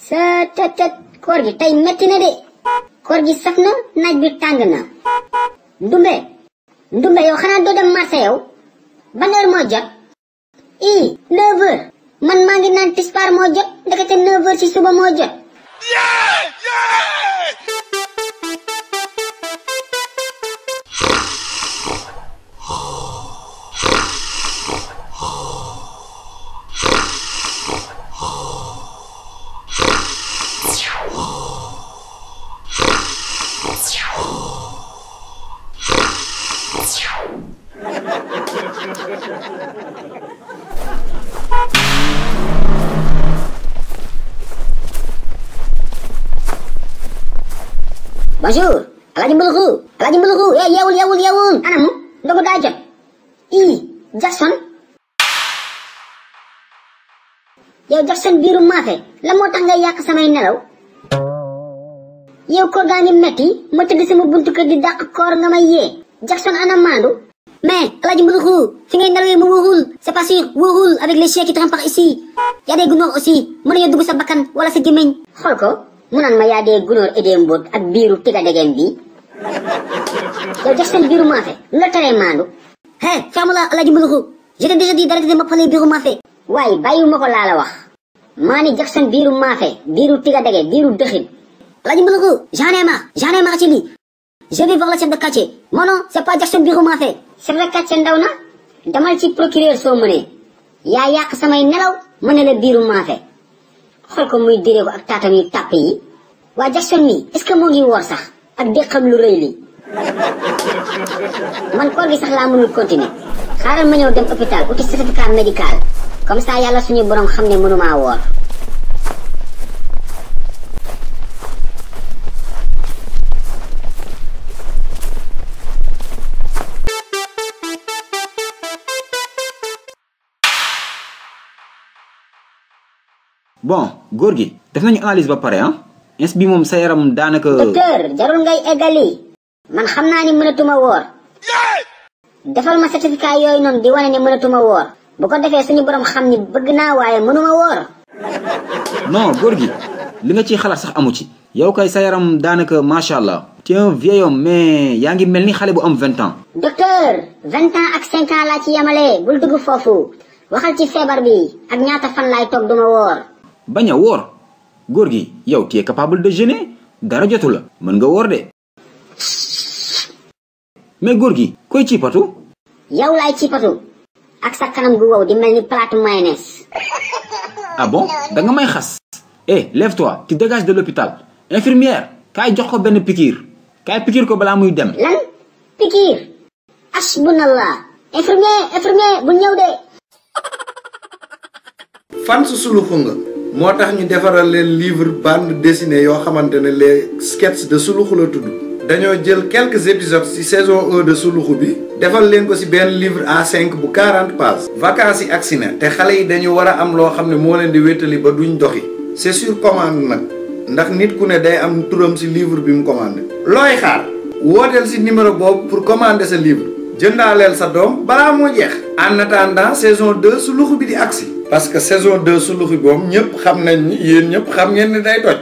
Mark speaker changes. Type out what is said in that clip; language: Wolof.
Speaker 1: sa tet koor gi tey metti na de koor gi saf na naaj bi tàng na ndumbe yow xanaa doo dem marché yow ban heure moo jot 9h man maa ngi naan tisbaar moo jot ndekete 9h ci suba moo jot Bonjour, Alaaji Mbuluxu, yeewul anamu ndogu daa jot Jackson yow Jackson biiru maafe la moo tax ngay yàq samay nelaw yow koor gaa ngi metti ma tëdd sama buntu kër di dàq koor nga may yee Jackson ana maandu mais Alaaji Mbuluxu fi ngay nelawee mu wóorul c'est pas sûr wóorul avec les chiens qui traînent par ici y a des gunóor aussi mën nañoo dugg sa bakkan wala sa gémmiñ xool ko mu naan ma yaa dee gunóor edee mbóot ak biiru tiga degeen bi yow Jackson biiru maafe lu la teree maandu ferme-la Alaaji Mbuluxu je t'ai déjà dit d'arrêter de m'appeler biiru maafe waaye bàyyiwuma ko laa la wax maa ni Jackson biiru maafe biiru tiga dege biiru dëxin Alaaji Mbuluxu j'en ai marre ci lii je vais voir le chef de quartier mon nom c'est pas Jackson biiru maafe chef de quartier ndaw na demal ci procureur soo mënee yaa yàq samay nelaw mën na la biiru maafe xool ko muy diree ko ak taatam yu tàpp yi waa Jackson mi est-ce que moo ngi woor sax ak déqam lu rëy li man koor gi sax laa mënul continuer xaaral ma ñëw dem hôpital uti certificat médical comme ça yàlla suñu borom xam ne mënumaa woor
Speaker 2: bon góor gi def nañu analyse ba pare ins bi moom sa yaram daanaka.
Speaker 1: docteur jarul ngay eggali man xam naa ni mënatuma woor defal ma certificat yooyu noonu di wane ne mënatuma woor bu ko defee suñu borom xam ni bëgg naa waaye mënuma woor.
Speaker 2: non góor gi li nga ciy xalaat sax amu ci. yow kay sa yaram daanaka macha allah. tu es un vieil homme mais yaa ngi mel ni xale bu am 20 ans.
Speaker 1: docteur 20 ans ak 5 ans laa ci yemale bul dugg foofu waxal ci feebar bi ak ñaata fan laay toog duma woor.
Speaker 2: bañ a woor góor gi yow tu es capable de jeûner dara jotu la mën nga woor de mais góor gi koy ciipatu
Speaker 1: yow laay ciipatu ak sa kanam gu wow di mel ni plate mayonnaise.
Speaker 2: ah bon da nga may xas. lève-toi tu dégages de l'hôpital infirmière kaay jox ko benn piqûre kaay piqûre ko balaa muy dem.
Speaker 1: lan piqûre asbunallah infirmier bu ñëw de.
Speaker 3: fan su suluxu nga moo tax ñu defaral leen livre bande dessinée yoo xamante ne les sketchs de suluxu la tudd dañoo jël quelques épisodes ci saison 1 de suluxu bi defal leen ko ci benn livre A5 bu 40 pages vacances yi agsi na te xale yi dañu war a am loo xam ne moo leen di wéttali ba duñ doxi c'est sur commande nag ndax nit ku ne day am turam ci livre bi mu commandé looy xaar wooteel ci numéro boobu pour commander sa livre jëndaaleel sa doom balaa moo jeex en attendant saison 2 suluxu bi di agsi parce que saison 2 suluxu boobu ñëpp xam nañ ni yéen ñëpp xam ngeen ni day toj